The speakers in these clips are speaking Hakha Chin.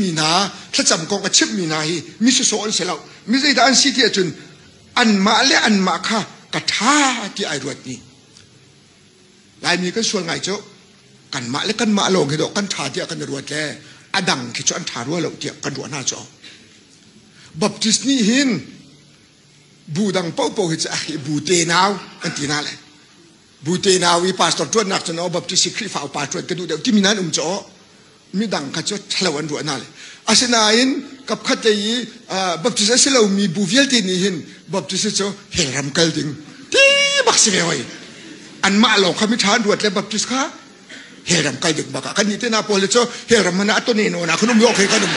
chimhmi hna, thlacam kong a chimhmi hna hi mi sawsawh an si lo. Mi zeidah an si ti ahcun anmah le anmah kha ka ṭha ti ai ruatmi. Laimi kan sual ngai cu kanmah le kanmah lawng hi dawh kan ṭha tiah kan i ruat le a dang khi cu an ṭha rua lo tiah kan ruah hna cu. Baptist nih hin bu dang paohpaoh hi cu a hi bu tenau kan ti hna le bu tenau i pastor ṭuannak cun aw Baptist hi Khrihfa upa ṭuan ka duh deuh timi nan um cu aw midang kha cu ṭhalo an ruah hna le asinain kapkhat lei i Baptist a si lomi bu vialte nih hin Baptist cu hell ram kal ding ti bak si ve hoi anmah lawng kha miṭha an ruat le Baptist kha hell ram kal ding bak ah kan nih te na pawl cu hell ram man ah tone no na kan um yo khe kan um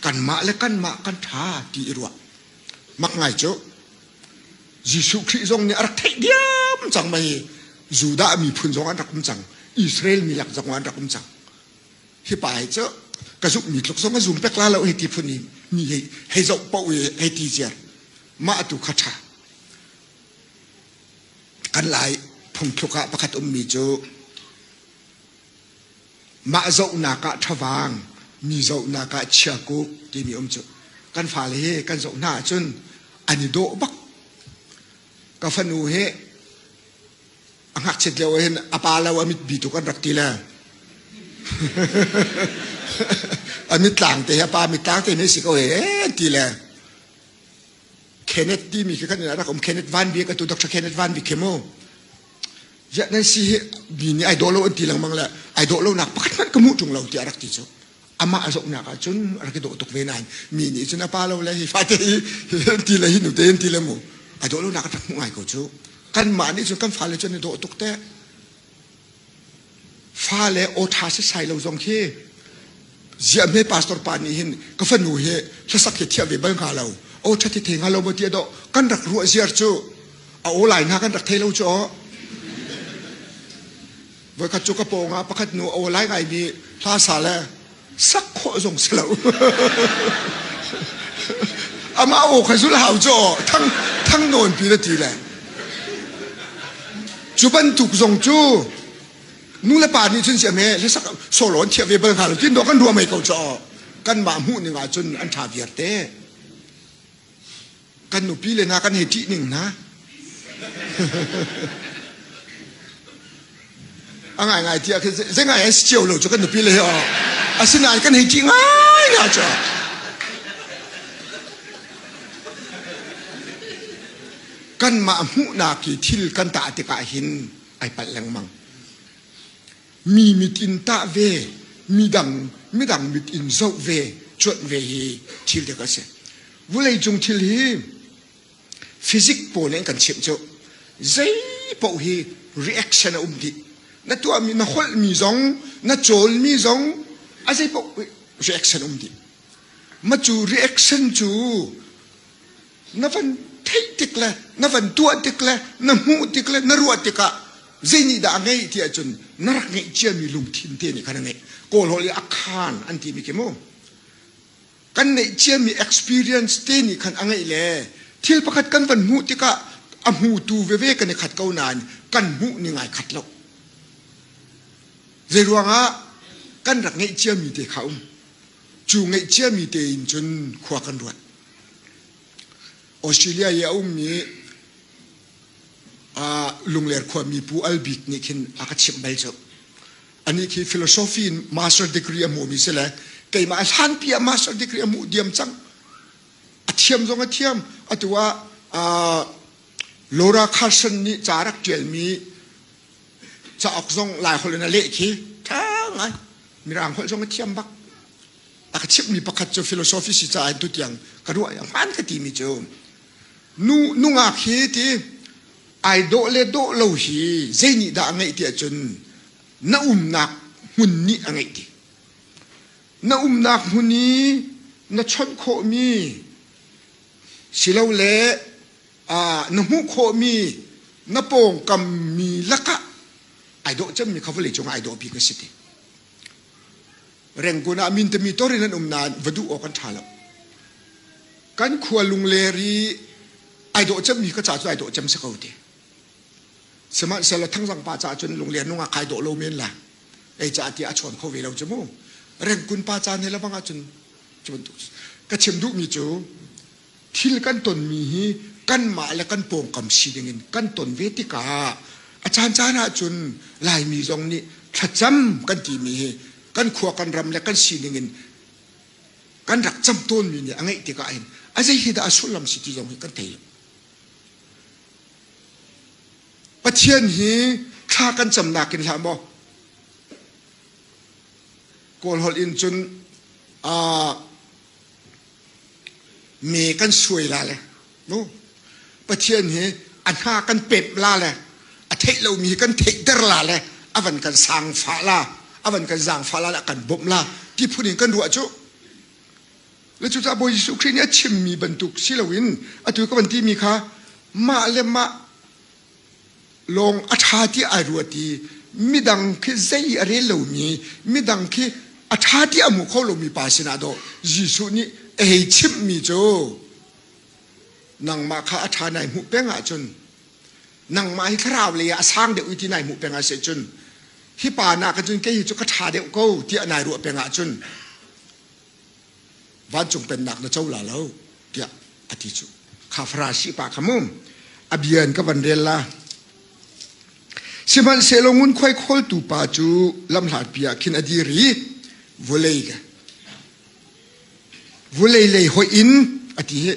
kanmah le kanmah kan ṭha ti i ruah mak ngai cu Jesuh Khrih zong nih a rak theih diam cang mei Judah miphun zong an rak um cang Israel mi lak zong an rak um cang hi pa hi cu ka zumhmi tluk zong a zum pek la lo hei ti phun i mi hei hei zoh paoh i hei ti ziar mah tu kha ṭha kan lai phungthluk ah pakhat ummi cu Mah zohnak ah ṭhavaang, mi zohnak ah chiakuk timi um cu kan fale hi kan zoh hna ahcun an i dawh bak. Ka fanu hi a ngakchiat lio ah hin a pa lo a mit bi tuk an rak ti le a mitlang te hi a pa mitlang te nih si ko he ti le Kenneth timi khi kan rak um Kenneth Van Bik atu Dr. Kenneth Van Bik khi mu Ziah nan si hi mi nih ai dawh lo an ti lengmang le ai dawh lonak pakhat hmanh ka hmuh ṭung lo tiah a rak ti cu. Amah a zohnak ah cun a rak i dawh tuk ve nain mi nih cun a pa lo le hi fate hi an ti le hi nute an ti le mu ai dawh lonak a rak hmuh ngai ko cu. Kanmah nih cun kan fale cu an i dawh tuk teh. Fale aw ṭha setsai lo zong khi ziah hme pastor pa nih hin ka fanu hi hlasak hi thiah ve bal hnga lo aw ṭha the hnga lo maw ti a dawh kan rak ruah ziar cu a aw lai hna kan rak thei lo cu aw voikhat cu ka pawng ah pakhat nu aw lai ngai mi hla sa le sak khawh zong si lo amah aw kha zul hau cu aw thang thang nawn pi na ti le cu bantuk zong cu nu le pa nih cun siam he hlasak solo an thiah ve bal hnga lo tin dawh kan ruah mei ko cu aw kanmah hmuh ning ah cun an ṭha viar te Kan nupi le hna kan hei ṭih ning hna. A ngaingai tiah khin zei ngai an si cio lo cu kan nupi le hi aw. Asinain kan hei ṭih ngai hna cu. Kanmah hmuhnak hi thil kan tah tikah hin ai palh lengmang. Mi mit in tah ve, midang midang mit in zoh ve, cuanh ve hi thil dek a si. Vawleicung thil hi physics pawl nih an kan chimh cu zei paoh hi reaction a um dih. Na tuahmi, na holhmi zong, na cawlmi zong, a zei paoh reaction um dih. Ma cu reaction cu na van theih tik le na van tuah tik le na hmuh tik le na ruah tikah zei nih dah a ngeih ti ahcun na rak ngeih ciami lungthin te nih khan a ngeih. Kawl holh i a khaan an timi khi mu. Kan neih ciami experience te nih khan a ngeih le thil pakhat kan van hmuh tikah a hmutu veve kan i khat ko nain kan hmuh ning ai khat lo. Zei ruangah kan rak ngeih ciami te kha um. Cu ngeih ciami te in cun khua kan ruat. Australia i a ummi Lungler khuami Pu Al Bik nih khin a ka chimh bal cu. Anih khi philosophy in master degree a hmuhmi si le keimah hlanpi ah master degree a hmuh diam cang. A thiam zong a thiam. Atu ah Laura Carson nih ca rak ṭialmi cauk zong Laiholh in a leh khi ṭha ngai. Mirang holh zong a thiam bak. A ka chimhmi pakhat cu philosophy si caah in tutiang ka ruah i a hmaan ka timi cu nu nungak hi ti ai dawh le dawh lo hi zei nih dah a ngeih ti ahcun na umnak hmun nih a ngeih ti. Na umnak hmun i na chawnh khawhmi silole na hmuh khawhmi na pawngkam mi lakah ai dawh cemmi kha vawlei cungah ai dawh bik a si ti. Rangoon ah mintami torin an um nain va duh awk an ṭha lo. Kan khua Lungler i ai dawh cemmi ka ca cu ai dawh cem si ko ti. Sihmanhsehlaw Thangzang pa caah cun Lungler nungak kai dawh lo men la. Ei caah tiah a chawn kho ve lo cu mu. Rengkun pa caan he lebang ahcun cu bantuk ka chim duhmi cu thil kan tonmi hi kanmah le kan pawngkam sining in kan ton ve tikah a caancaan ahcun Laimi zong nih thlacam kan timi hi kan khua kan ram le kan sining in kan rak cam tawnmi nih a ngeih tikah hin a zei hi dah a sullam si ti zong hi kan thei lo. Pathian hi thla kan camnak in hlah maw Kawl holh in cun me kan suai la le mu Pathian hi a hna kan pemh la le a theih lomi hi kan theihter la le a van kan sangfah la a van kan zaangfah la le a kan bawmh la ti phun in kan ruah cu le cucaah Bawi Jesuh Khrih nih a chimmi bantuk si loin atu ka van timi kha mah le mah lawng a ṭha ti ai ruat i midang khi zei a rel lomi midang khi a ṭha ti a hmu kho lomi pa sinah dawh Jesuh nih a hei chimhmi cu nangmah kha a ṭha nai hmuh peng ahcun nangmah hi thlarau lei ah a sang deuh i ti nai hmuh peng ah seh cun hi pa nak cun kei hi cu ka ṭha deuh ko tiah nai ruah peng ahcun vancung pennak na co la lo tiah a ti cu kha Farasi pa kha mu a bia in ka van rel la sihmanhsehlaw ngunkhuai khawltu pa cu lamhlatpi ah khin a dir i vawlei vulei lei hoih in a ti hi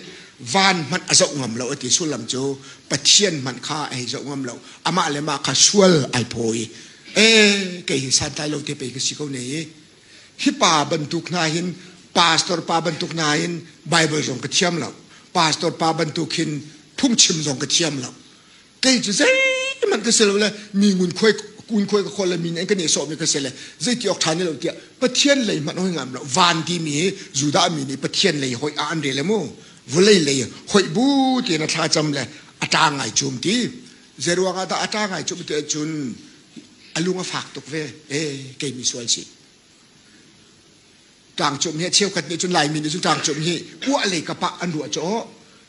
van hmanh a zoh ngam lo a ti sullam cu Pathian hmanh kha a hei zoh ngam lo amah le mah kha sual ai phaw i e kei hi santlai lo te pei ka si ko ne hi hi pa bantuk hna hin pastor pa bantuk hna hin Bible zong ka thiam lo pastor pa bantuk hin phungchim zong ka thiam lo kei cu zeihmanh ka si lo le mi ngunkhuai ngunkhuai ka khawl le mi nih an ka nehsawhmi ka si le zeiti awk ṭha ni lo tiah Pathian lei hmanh hoi ngam lo van timi hi Judah mi nih Pathian lei hoih ah an rel mu vawlei lei hoih bu tiin a thlacam le a ṭa ngai cum ti zeiruang ah dah a ṭa ngai cum ti ahcun a lung a fak tuk ve e kei mi sual si tlangcung hi cheukhat nih cun Laimi nih cun tlangcung hi uah lei kapah an ruah caw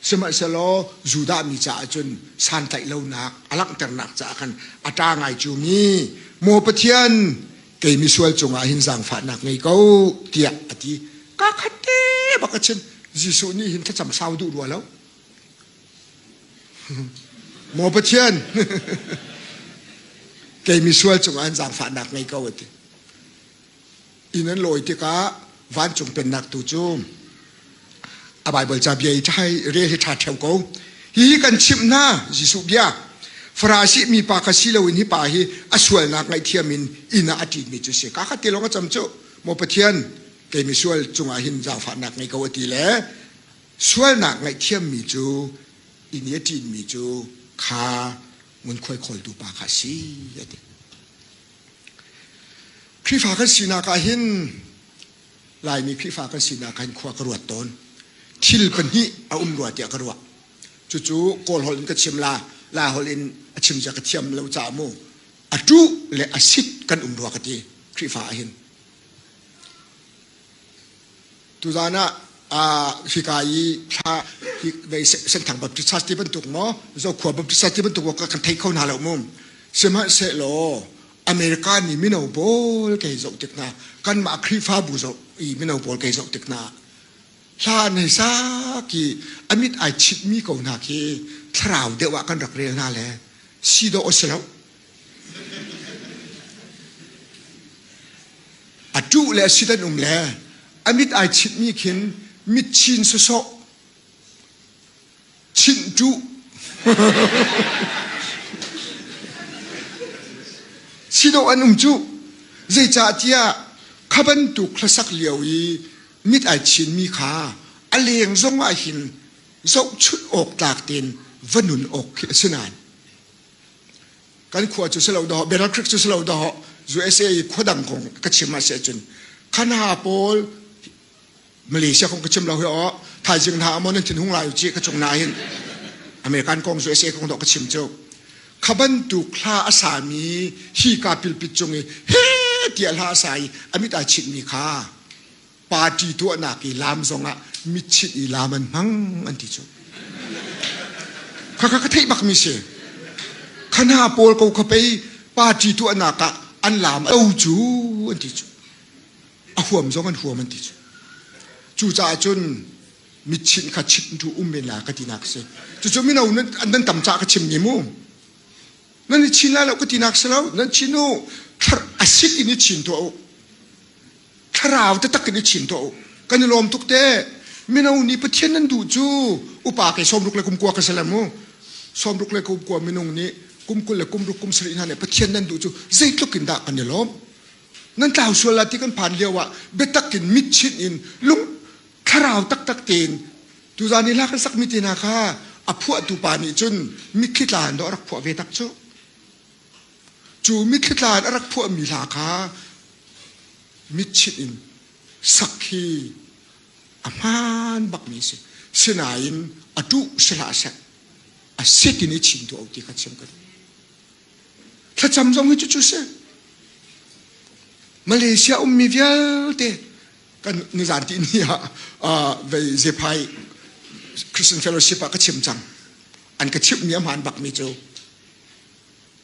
sihmanhsehlaw Judah mi caah cun santlaih lonak a langhternak caah khan a ṭa ngai cu mi maw Pathian kei misual cungah hin zaangfahnak ngei ko tiah a ti ka khat te bak a chim Jesuh nih hin thlacam sau duh rua lo Maw Pathian kei misual cungah hin zaangfahnak ngei ko a ti inn an lawi tikah vancung pennak tu cu a Baibal ca bia i ṭhai rel hi ṭha ṭheo ko. Hihi kan chimh hna Jesuh bia. Farasi mi pa kha si loin hi pa hi a sualnak ngaihthiam in inn ah a ṭinmi cu si. Ka kha te lawng a cam cu. Maw Pathian, kei misual cungah hin zaangfahnak ngei ko a ti le sualnak ngaihthiammi cu inn i a ṭinmi cu kha ngunkhuai khawltu pa kha a si a ti. Khrihfa kan sinak ah hin Laimi Khrihfa kan sinak ah hin khua ka ruat tawn. Thil pahnih a um rua tiah ka ruah. Cucu Kawl holh in ka chim la, Lai holh in a chim zia ka thiam lo caah mu. A ṭuh le a sit kan um rua ka ti Khrihfa ah hin. Tuzaan ah hika i thla hi vei Senthang Baptist Church ti bantuk maw Zokhua Baptist Church ti bantuk maw kan thei kho hna lo mu. Sihmanhsehlaw America mi mino pawl kei zoh tik hna kanmah Khrihfabu zoh i mino pawl kei zoh tik hna hla an hei sak i a mit ai chitmi ko hna khi thlarau deuh ah kan rak rel hna le si dawh a si lo. A ṭuh le a sit an um le a mit ai chitmi khin mit chin sawsawh chinh ṭuh si dawh an um cu zeicahtiah kha bantuk hlasak lio i mit ai chinmi kha a leng zong ah hin zohchunh awk tlak tein va nun awk khi a si nain kan khua cu si lo dawh Battle Creek cu si lo dawh USA i khua dang kong ka chim ah si ahcun khana pawl Malaysia kong ka chim lo hi aw thaizing hna amaw nan thin hung lai ci ka chung na hin American kong USA kong dawh ka chim cu kha bantuk hla a sami hi ka pilpit cung i he tiah hla a sa i amit ai chitmi kha party tuahnak i laam zongah mitchinh i laam an hmang an ti cu khakha ka theih bakmi si khana pawl ko kha pei party tuahnak ah. An laam o cu an ti cu. A huam zong an huam an ti cu. Cucaah cun mitchinh kha chit tu um men la ka tinak si. Cucu mino nan nan tam ca ka chim ni mu. Nan i chin lai lo ka tinak si lo. Nan chin u. A sit in i chin tuah u. Thlarau taktak in i chim tuah u. Kan i lawm tuk te. Mino nih Pathian nan duh cu upa kei 60 le kum kua ka si le mu. 60 le kum kua minung nih kum 20 le kum ruk kum sarih hna nih Pathian nan duh cu zeitluk in dah kan i lawm. Nan tlau sual la ti kan phan lio ah biatak in mitchinh in lung thlarau taktak tein tuzan i hla kan sakmi te hna kha a phuahtu pa nih cun mitthli tla in dawh a rak phuah ve tak cu. Cu mitthli tla in a rak phuahmi hla kha mitchinh in sak hi a hmaan bakmi a si. Sinain a ṭuh si hlah seh, a sit in i chim tuah u ti kha chim ka duh. Thlacam zong hi cucu si. Malaysia ummi vialte kan nizan ti ni ah vei Zephai Christian Fellowship ah ka chim cang. An ka chimhmi a hmaan bakmi cu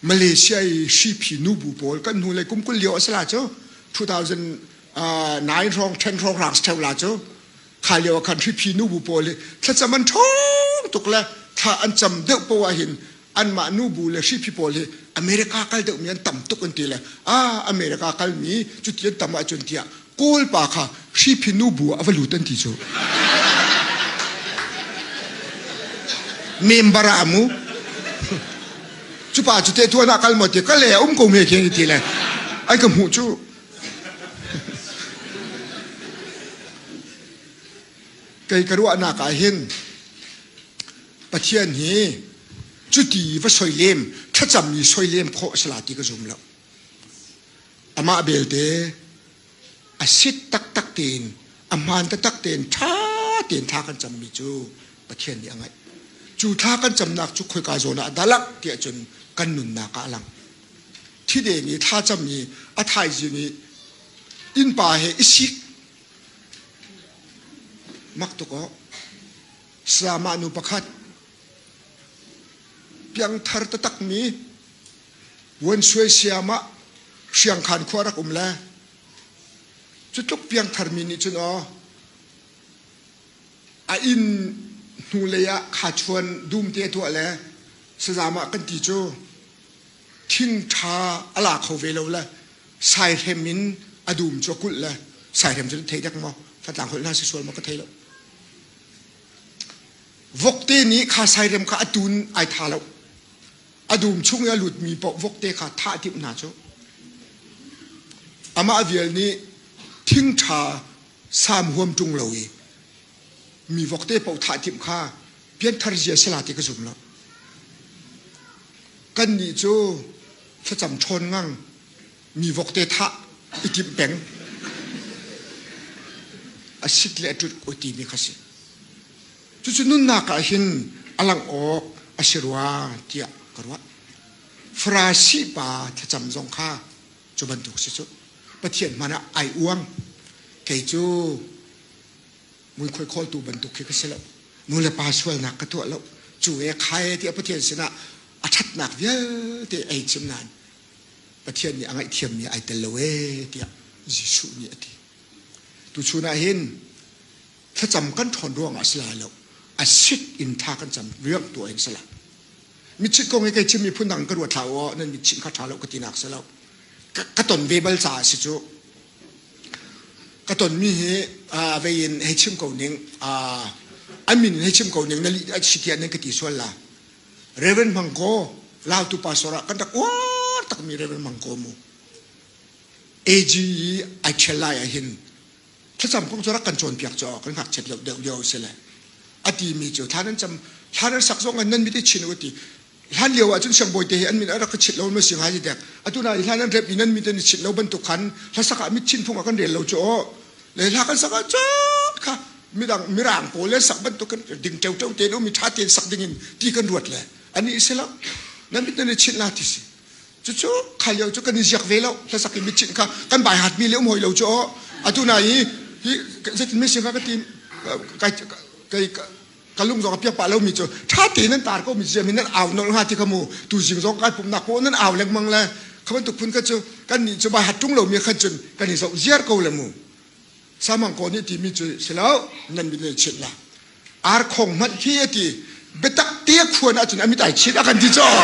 Malaysia i hriphi nubu pawl kan hnulei kum 20 lio a si la cu 2009 hrawng 10 hrawng rak si la cu kha lio ah khan hriphi nubu pawl hi thlacam an ṭhawng tuk le thla an cam deuh poah hin anmah nubu le hriphi pawl hi America kal deuhmi an tam tuk an ti le ah America kalmi cuti an tam ahcun tiah Kawl pa kha hriphi nubu ah a va lut an ti cu member ah mu cu pa cu te tuan ah kal maw ti ka le a um ko me khi ti le ai ka hmuh cu kei ka ruahnak ah hin Pathian hi cuti va soilem thlacammi soilem khawh a si la ti ka zum lo Amah belte a sit taktak tein a hmaan taktak tein ṭha tein thla kan cammi cu Pathian nih a ngaih. Cu thla kan camnak cu khoika zawn ah dah langh tiah cun kan nunnak ah a lang. Thideng i thla cam i a thaizing i innpa he i sik mak tuk aw. Sayamah nu pakhat piangthar taktakmi Vuansuai siam ah Hriangkhan khua rak um le cu tluk piangtharmi nih cun aw a inn hnulei ah khachuan dum te a tuah le sazam ah kan ti cu thing ṭha a la kho ve lo le saihrem in a dum cu a kulh le saihrem cu na thei dek maw fatlang holh hna si sual maw ka thei lo vokte nih kha sairem kha a tun ai tha lo A dum chung i a lutmi paoh vokte kha thah timh hna cu. Amah vial nih thing ṭha sam huam ṭung lo i mi vokte paoh thah timh kha pianthar zia sila ti ka zum lo. Kannih cu thlacam ṭhawn ngang mi vokte thah i timh peng. A sit le a ṭut ko timi kha si. Cucu nunnak ah hin a langh awk a si rua tiah ka ruah. Farasi pa thlacam zong kha cu bantuk si cu. Pathian hmanh ah ai uang. Kei cu muikhuai khawltu bantuk khi ka si lo. Nu le pa sualnak ka tuah lo. Cu e khai tiah Pathian sinah a ṭhatnak vialte ei chim nain Pathian nih a ngaihthiammi ai tel lo ee tiah Jesuh nih a ti. Tuchun ah hin thlacam kan ṭhawn ruangah a si lai lo a sit in thla kan cam riang tuah in si lai mitchit kong hi kei chim miphun dang ka ruat hlah u nan mitchinh kha ṭha lo ka tinak si lo ka ton ve bal caah si cu ka tonmi hi vei in hei chim ko ning an min in hei chim ko ning na lih a si tiah nan ka ti sual la Reverend Mangko Lautu pastor ah kan rak uar takmi Reverend Mangko mu AG i ai ṭhial lai ah hin thlacam kong cu rak kan cawnpiak cu kan ngakchiat deuh deuh lio si le a timi cu thla nan cam thla nan sak zong nan mit i chin u ti hlan lio ah cun siangbawi te hi an min a rak ka chit lo ma si ngai dek atu na hlan an rep i nan mit an i chit lo bantuk khan hlasak ah mit chin phung ah kan rel lo cu aw le hla kan sak ah cun kha midang mirang pawl le sak bantuk kan ding ṭeu ṭeu tein um i ṭha tein sak ding in ti kan ruat le ani si lo nan mit nan i chinh la ti si Cucu kha lio cu kan i ziak ve lo. Hlasak i mitchinh kha kan bai hatmi le um hoi lo cu aw. Atu na i hi zeitin mei kha ka ti kai kai ka lung zong a piak pah lomi cu ṭha tein nan tar ko mi ziam in nan au nolh hnga ti kha mu tu zing zong kai pumnak ko nan au lengmang le. Kha bantuk phun kha cu kan nih cu bai hat ṭung lomi khan cun kan i zoh ziar ko le mu. Samang ko nih timi cu si lo nan mit nan chit la. Ar khong hmanh khi a ti biatak te a khuan ahcun a mit ai chit a kan ti caw.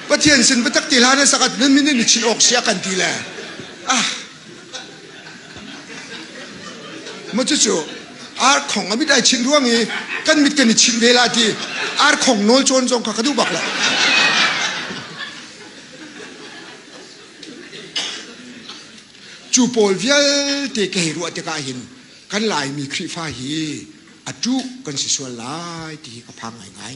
Pathian sin biatak te hlah na sakat nan min in i chin awk si a kan ti le. Ah Maw cucu arkhong a mit ai chinh ruang i kan mit kan i chinh ve la ti arkhong nawl cawn zong kha ka duh bak lo. Cu pawl vialte ka hei ruah tikah hin kan Laimi Khrihfa hi a ṭuh kan si sual lai ti hi ka phang ngaingai.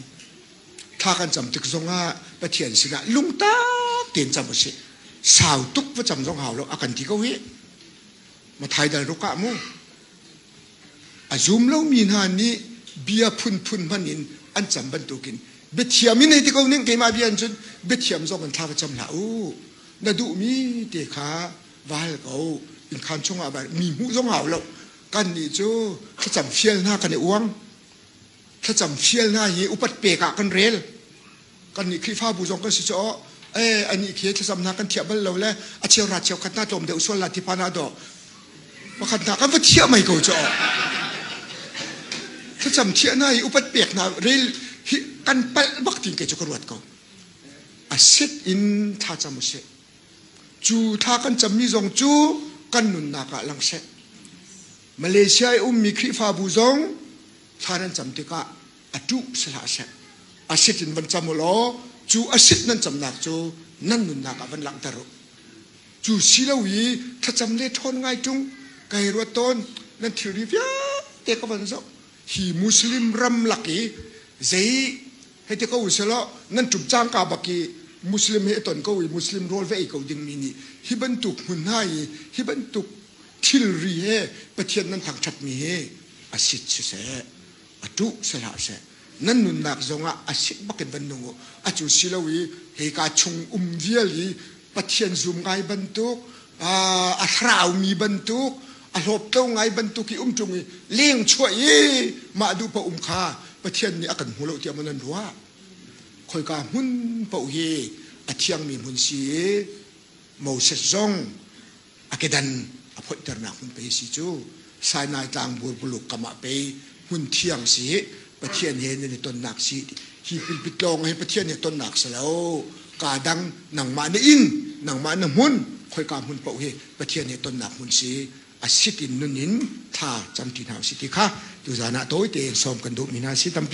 Thla kan cam tik zongah Pathian sinah lungtak tein cam usih. Sau tuk va cam zong hau lo a kan ti ko hi. Mathai dal ruk ah mu. A zum lomi hna nih bia phunphun hman in an cam bantukin biathiam in hei ti ko ning keimah bia in cun biathiam zong in thla va cam hlah u. Na duhmi te kha val ko. Innkhan chungah va mi hmuh zong hau lo. Kan nih cu thlacam fial hna kan i uang. Thlacam fial hna hi upat pek ah kan rel. Kan nih Khrihfabu zong kan si cu aw eh anih khi thlacam hna kan thiah bal lo le a cheu ra cheu khat na tlawm deuh sual la ti phan ah dawh pakhat hna kan va thiah mai ko cu aw thlacam thiah hna hi upat pek hna rel hi kan palh bak tin kei cu ka ruat ko. A sit in thlacam usih. Cu thla kan cammi zong cu kan nunnak ah lang seh. Malaysia i ummi Khrihfabu zong thla nan cam tikah a ṭuh si hlah seh. A sit in van cam u law cu a sit nan camnak cu nan nunnak ah van langhter u. Cu si lo i thlacam le ṭhawn ngai ṭung ka hei ruat tawn nan thilri vialte ka van zoh. Hi Muslim ram lak i zei hei ti ko usih nan ṭum cangka bak i Muslim he ton ko i Muslim rawl va ei ko dingmi nih hi bantuk hmun hna i hi bantuk thilri he Pathian nan thangṭhatmi hi a sit siseh a ṭuh si hlah seh nan nunnak zongah a sit bak in van nung u. A cu si lo i hika chung um vial i Pathian zum ngai bantuk a thlarau mi bantuk a hlawptlo ngai bantuk i um ṭung i leng chuah i mah duh paoh um kha Pathian nih a kan hmu lo tiah maw nan ruah? Khoika hmun paoh hi a thiangmi hmun si i Moses zong a kedan a phoihternak hmun pei si cu. Sinai tlang burbuluk kam ah pei hmun thiang si Pathian he nan i tonnak si. Hi pilpit lawng hi Pathian he tonnak si lo. Kaa dang nangmah na inn, nangmah na hmun, khoika hmun paoh hi Pathian he tonnak hmun si. A sit in nun in thla cam ti hna usih ti kha tuzaan ah tawi tein sawm kan duhmi hna si. Tampi.